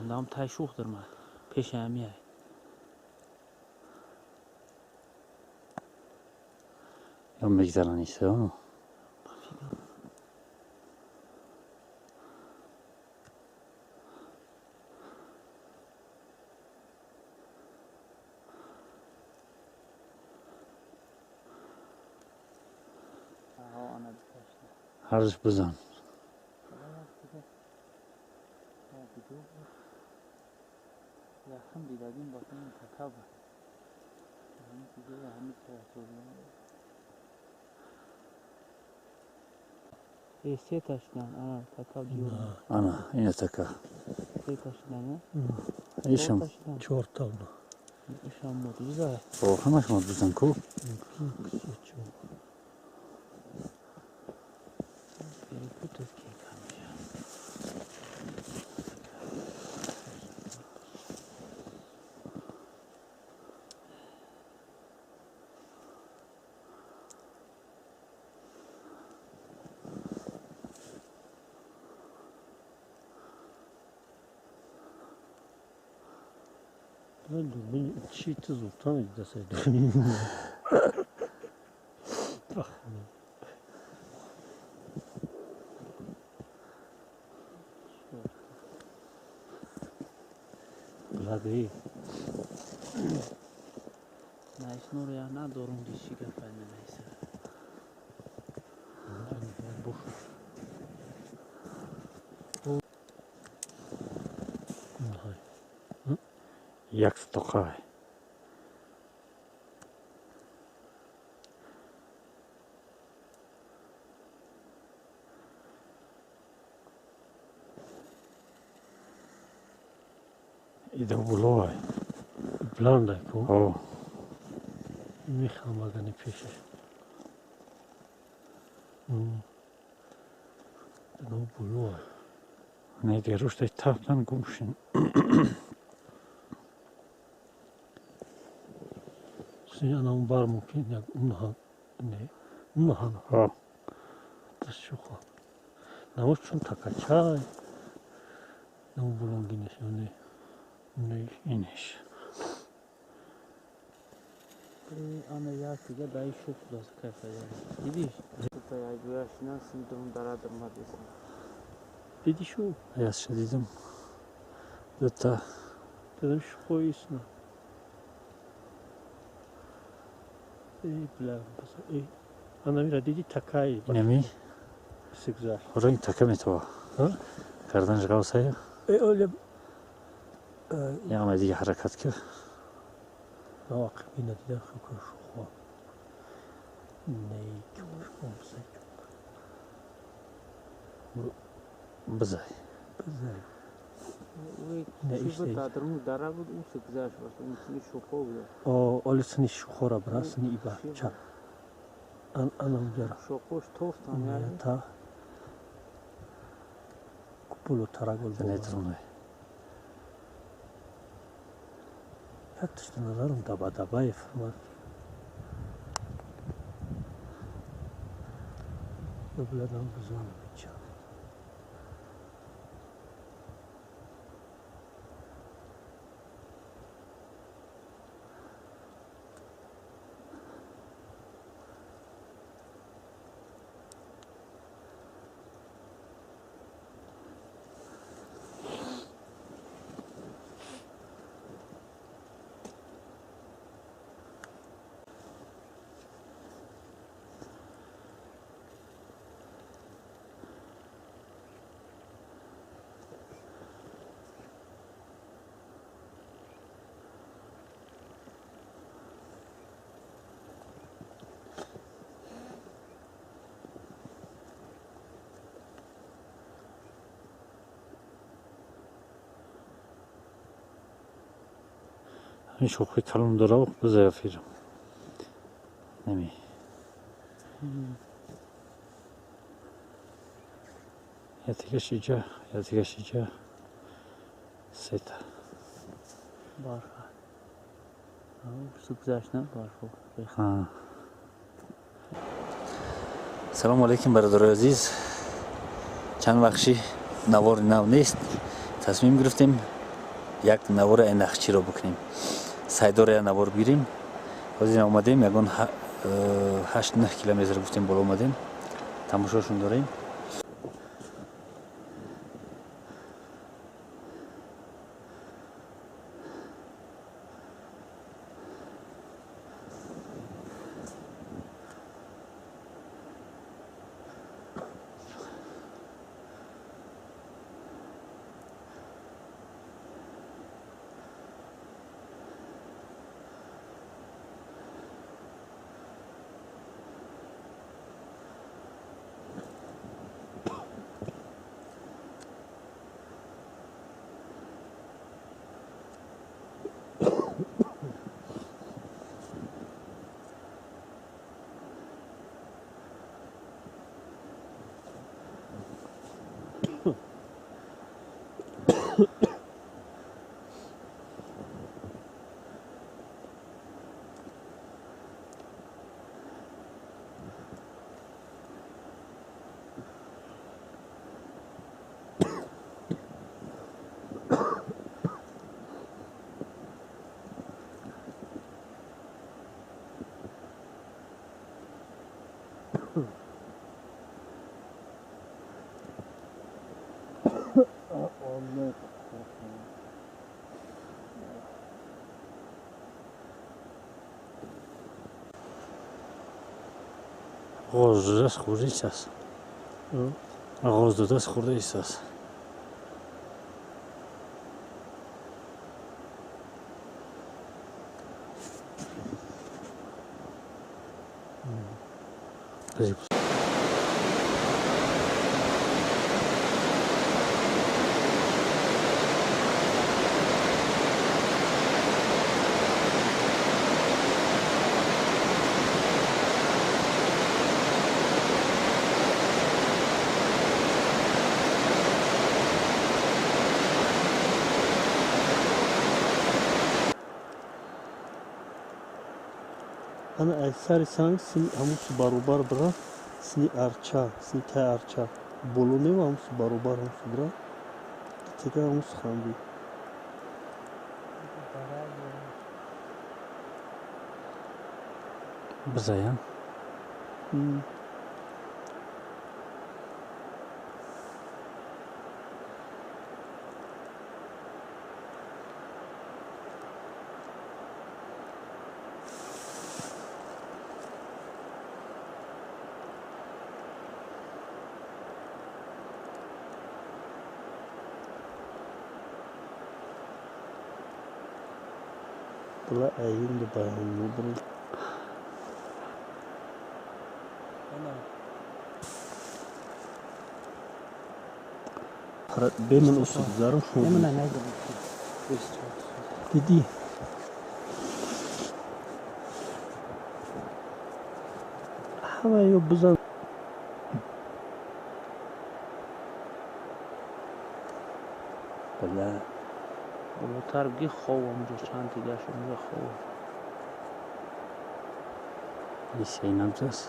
Дам тай шух дирма. Пеша ҳамияй. Ё мегзаран иса. Ҳарш бизан. Якум дидагим бакунин такаба. Се ташдан, ана така ҷур. Ана, ина така. Се ташдан, Ишам. Чорта. Ишам модуза. О, ҳамаш модузан ку. Чи ту зудтар дасай. Блади. Наиснор я надорум диши гапа наиса. Як стоқай. Ида булой. Бландай ку. О. Мехам агани пешаш. Ну булой. Не дигар тафтан гумшин. Ана он бар мумкин як унҳа не унҳа. О. Ташухо. Намош чун такачай. Наму булонгинеш не. Не инеш. Ана як дига дай шух дас кайфа. Дидиш? Та я синдром дара димадис. Диди шу? Ясша дидим. Дута. Дидим шухоисна. Эй, бля, эй. Ана мира диди такай. Инами? Сигзар. Ранг така метова. Кардан жғавсая? Эй, оля. Яма дига ҳаракат кар. Навақ ина дида шукр шухо. Не, чуш бизай. Бизай. Бизай. Дара буд, ӯ сигзаш бас, ӯ сини шухо буд. О, оли сини шухора бра, сини иба, ча. Ан анам ҷара. Шухош тофтан я. Та. Купуло тарагол. Не Як ташта назарам даба дабаи фармад. Бладам бизон бича. Ин шохи калон дора, бизая фирм. Неми. Я тигаш иҷа, я тигаш иҷа. Сета. Барфа. Сигзаш на барфо. Салому алейкум, бародарои азиз. Чанд вақши навори нав нест. Тасмим гирифтем. Як навора нахчиро бикунем. Сайдора як навор бигирем. Ҳозир омадем, ягон 8-9 километр гуфтем боло омадем. Тамошошон дорем. Оғоз додааст, хӯрда истааст. Оғоз додааст, хӯрда истааст. Ана аз сари санг сини ҳамусу баробар бира, сини арча, сини тай арча. Боло нева ҳамусу баробар ҳамусу бира. Тега ҳамусу ханди. Бизаям. Була айинду баянну бул. Бемин усугзару шуд. Диди. Ҳама ё бизан. Бала. Болотар бигӣ хов онҷо чанд дигаш онҷо хов. Исайнабзас.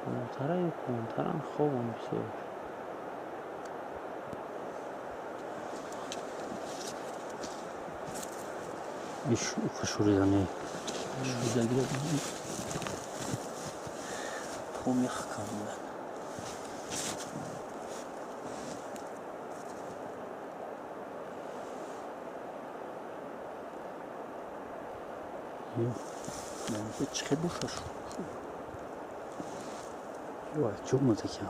Болотара ё поёнтарам ховам бисёр. Иш хушуридани. Шуридагира помех кардан. Чӣ бошаш? Ё, чӯб мутакям.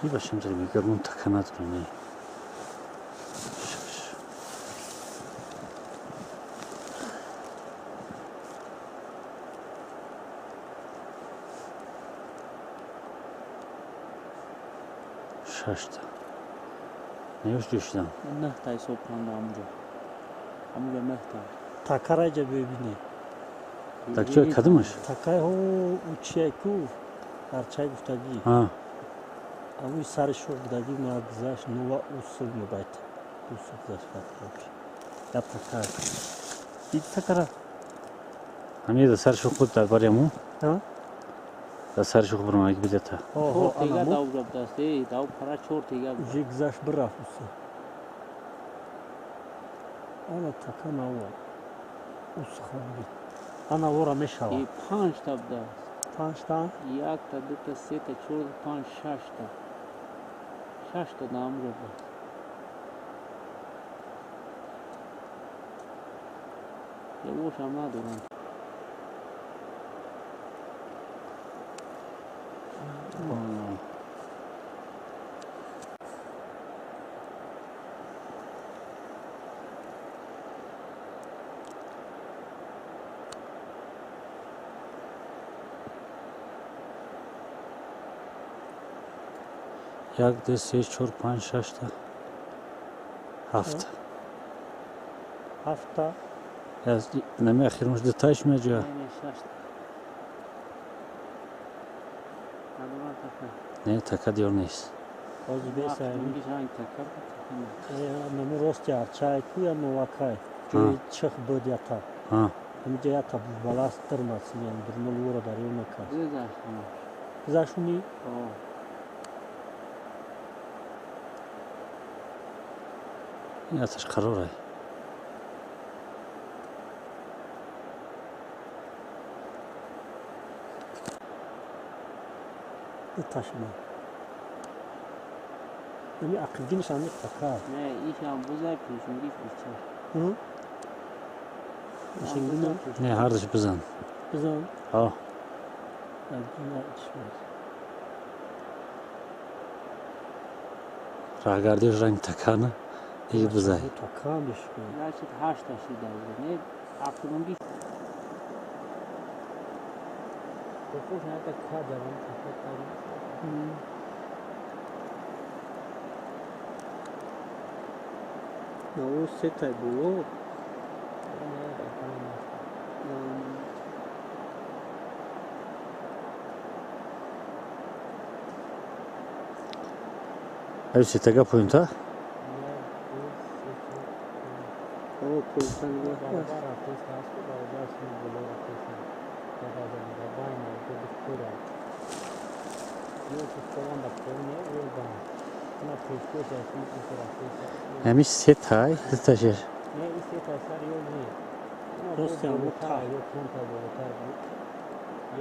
Ибашам зери мегамон таканат не. Шашта. Неёш ҷӯшидан. Нӯҳта ҳисоб кунанда ҳамунҷо. Ҳамунҷо нӯҳта. Такара ҷа бибинӣ. Так чой кадомаш? Такай ҳо чия ку арчай гуфтагӣ. Авуи сари шох будагӣ ма гузашт нува усул мебайт. Усул гузашт фатҳ. Я такай. Дид такара. Ҳамин дар сари шох буд дар бари ҳамун? Ҳа? Дар сари шох баромаги буд ята. Чор тега дав будааст, дав пара чор тега буд. Уже гузашт бирафт усул. Ана така нава. Усул буд. Ана вора мешавад. Панҷта будааст. Панҷта? Якта, дута, сета, чорта, панҷ, шашта. Шашта дар ҳамунҷо будааст. Ягошам надорам. Як, ду, се, чор, панҷ, шашта, ҳафт. Ҳафта? Нами ахирмаш дутааш меҷоя. Не, така диёр нест. Наму рости арчай ку я новакай. Ҷои чих буд ята. Ҳамиҷа ята баласт дирмад сиям дурнол вора дар ё накард. Гузаштуни? Яташ қарорай. Ташма. Ами ақлгинаш ами така. Не, ишам бузай пешингиш бисёр. Пешингина? Не, ҳардуш бизан. Бизан? Ҳо. Раҳгардиаш ранг така на? И бузай. Така мешуд. Значит, ҳашта шида. Не, ақлгиниш. Похож на это кадр, он такой. На сетай було. Ай сетага поинта? О, поинта нигоҳ. Ҳамин сетай, дуташер. Не, ин сетай сар ё не. Рости ҳамун та. Ё конта болотар буд.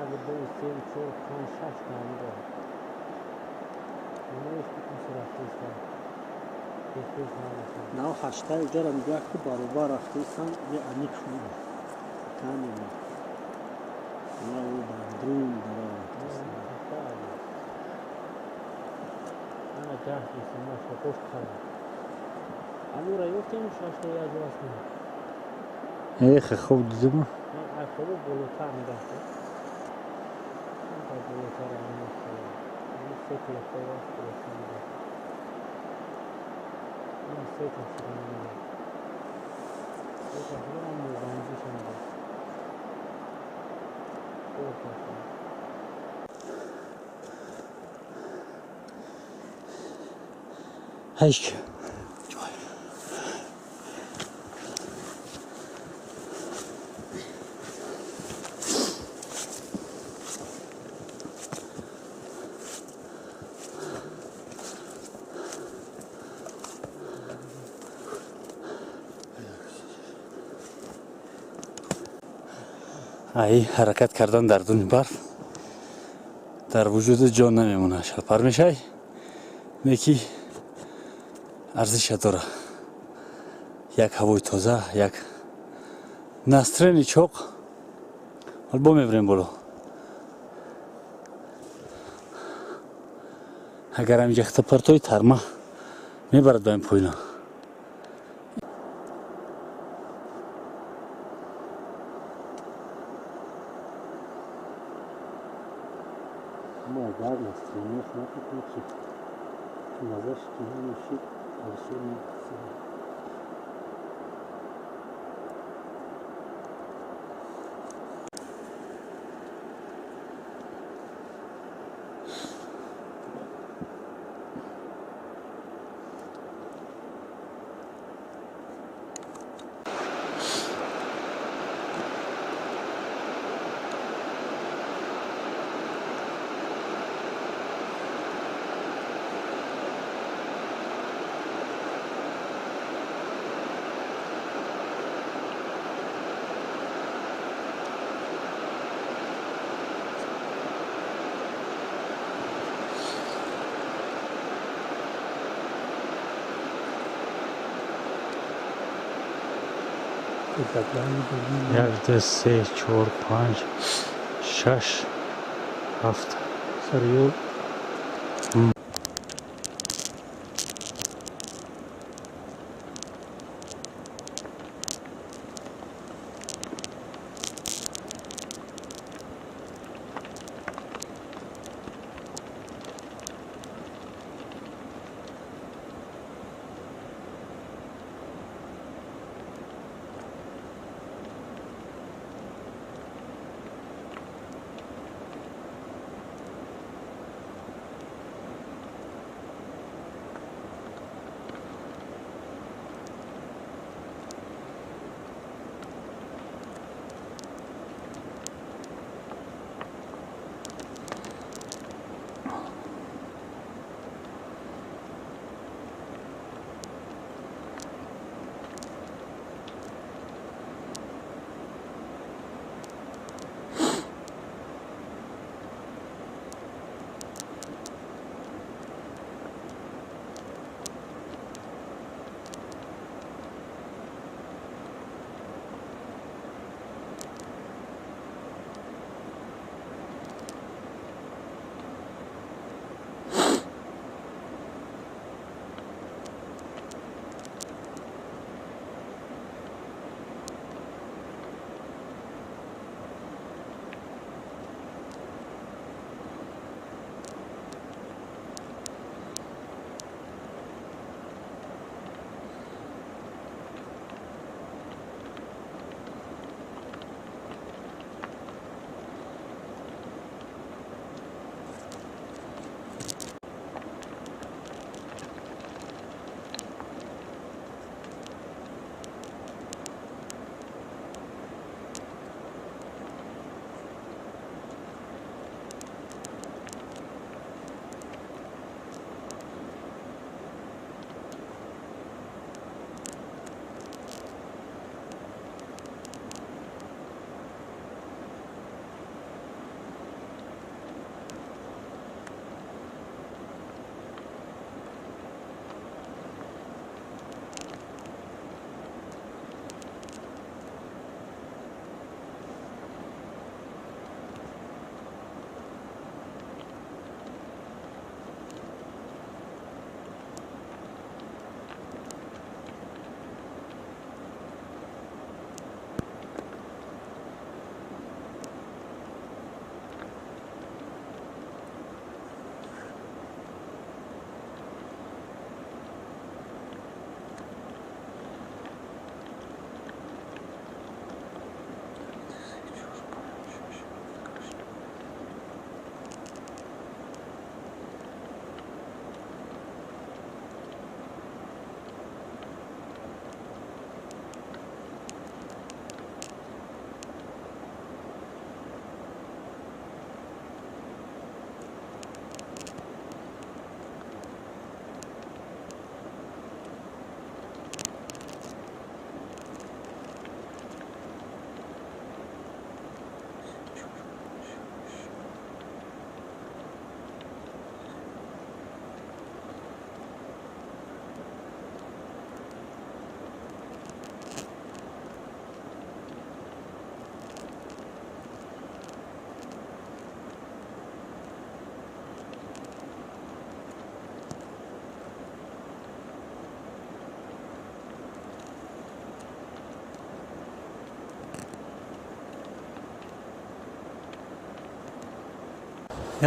Як, ду, се, чор, панҷ, шаш та ҳамуро. Нав ҳаштай уҷара нигоҳ ку баробар рафтаистан, я аник шуд. Камера. Ва дрон дара рафтаистан. Ана ҷаҳд истема шоқош кардам. Амура ёфтем шашта як ҷо аст. Эх, хоб дидем. Ай хобо болотар нигоҳ кун. Та болотар ана ами се телефон аст болотар нигоҳ. Ана се та шуда нигоҳ. Се та шуда ам мубанзиш нигоҳ. Чор та шуда. Ҳашт. Ай ҳаракат кардан дар дуни барф дар вуҷуди ҷон намемонад. Шалпар мешай, неки арзиша дора. Як ҳавои тоза, як настрени чоқ. Ҳол бо мебирем боло. Агар ҳаминҷа хита партои тарма мебарад ба ин поина. Агар настроениях накунад, ки мазаш ки намешид. Як, ду, се, чор, панҷ, шаш, ҳафт. Сарёл.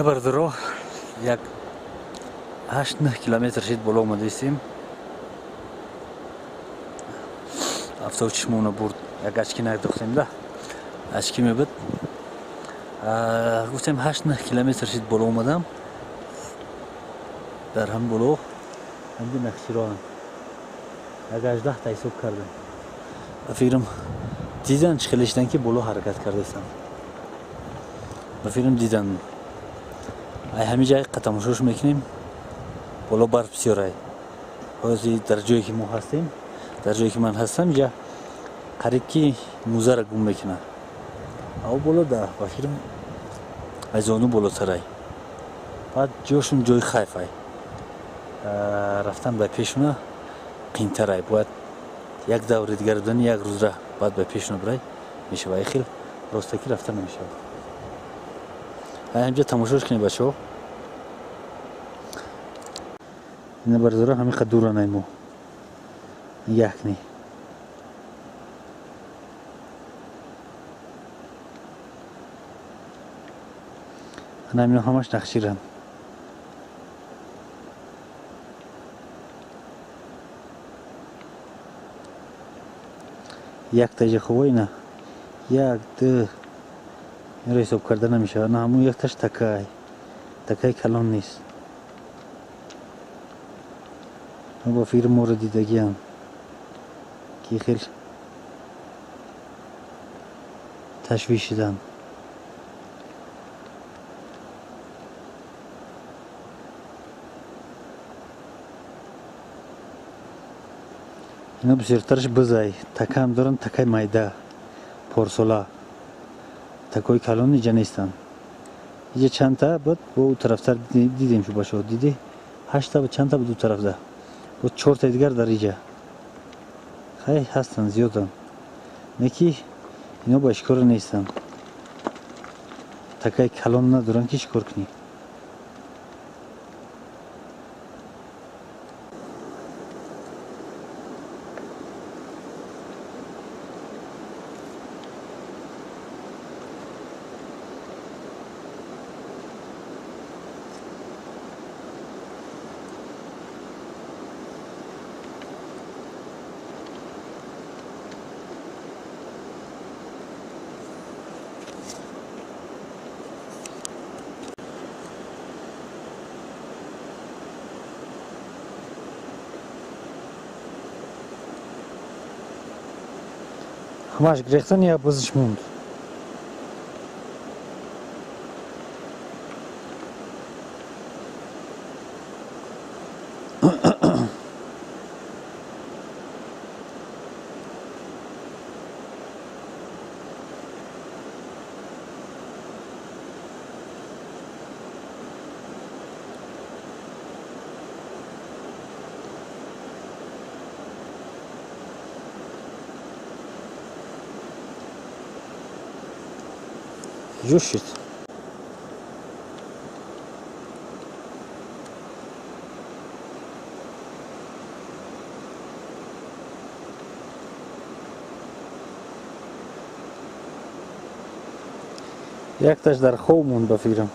Бародаро, як 8-9 километр шид боло омадаистем. Офтоб чишмона бурд. Як очки надохтем да. Очки мебуд. Гуфтем 8-9 километр шид боло омадам. Дар ҳам боло ҳамди нақшироам. Як 18 та ҳисоб кардам. Ба фикрам дидан чӣ хеле шидан ки боло ҳаракат кардастам. Ба фикрам дидан. Ай ҳамин ҷай тамошош мекунем. Боло барф бисёрай. Ҳозир дар ҷое ки мо ҳастем, дар ҷое ки ман ҳастам, инҷа қариб ки музаро гум мекунад. Ав боло да ба фикрам аз зону болотарай. Баъд ҷошун ҷои хайфай. Рафтан ба пешуна қиинтарай. Бояд як даври дигар будани як рӯзра баъд ба пешуна бирай мешава. Ай хел ростакӣ рафта намешавад. Ай ҳамҷа тамошош кунед бачаҳо. Ина барзара ҳамин қад дуранай мо. Нигоҳ кунед. Ана ҳамино ҳамаш нақширанд. Як таҷа хубо ина. Як, ду. Инро ҳисоб карда намешавад. На ҳамун якташ такай. Такай калон нест. Ба фикри моро дидагиам. Ки хел ташвиш шидам. Ино бисёртараш бизай. Такаам доранд, такай майда, порсола. Такои калон иҷа нестанд. Иҷа чандта буд, бо ӯ тарафтар дидем шу бачаҳо, дидӣ? 8та буд, чандта буд ӯ тарафда. Бо 4та дигар дар иҷа. Хай ҳастанд, зиёданд. Не ки ино ба шикора нестанд. Такай калон надоранд ки шикор кунӣ. Ҳамаш гирехтан я бузиш монд. Ҷӯшид. Якташ дар хоб монд ба фикрам.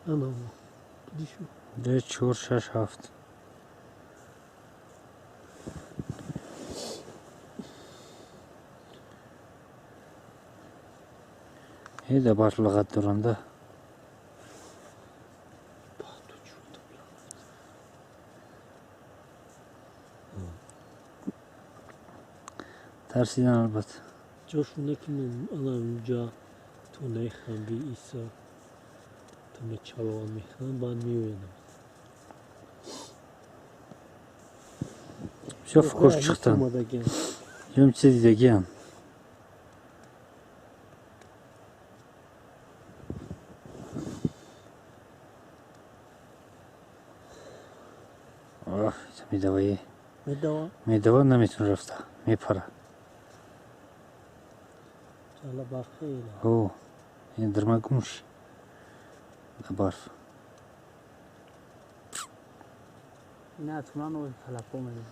Ана, дишу. 2, 4, 6, 7. Ҳеда барф лағат доранда. Тарсидан албатта. Ҷошуна ки ана унҷа тонаи хамби Иса тама чалоан мехӯранд, баъд меоянд. Бисёр фукуш чиқтан. Ем чизе дидагиам. Оҳ, медаваи. Медава? Медава наметавон рафта, мепара. Ала бахела. О, ин дарма гумш. Барф. Натунан ой талапо мезанад.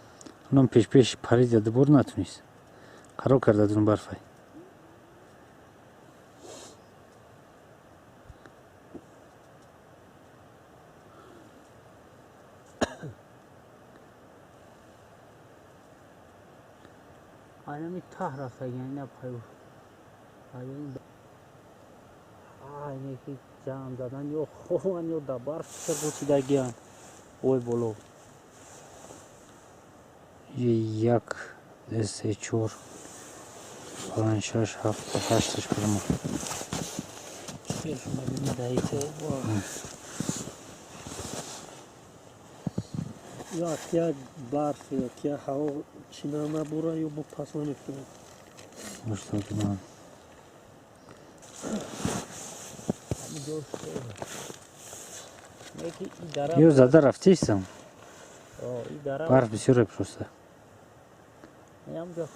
Онам пеш-пеш парид дубор натунист. Қарор карда дун барфай. Айнами таҳ рафтагиан ина паю. Айне ки ҷамъ задан ё хован ё дар барф ғутидагиан. Ой боло. Як, ду, се, чор, панҷ, шаш, ҳафт, ҳашташ пармо. Ё як барф ё як ҳаво чина набура ё бо пас намекунад. Муштакиман. Ё зада рафтистам. Барф бисёре просто.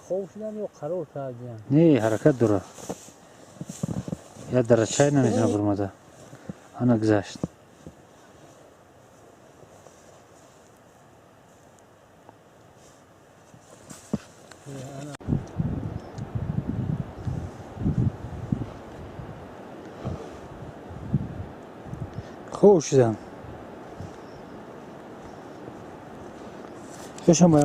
Хов шудан ё қарор кардиан? Не, ҳаракат дора. Я дарачай наметавона бурмада. Ана гузашт. Хов шудам. Ёшам.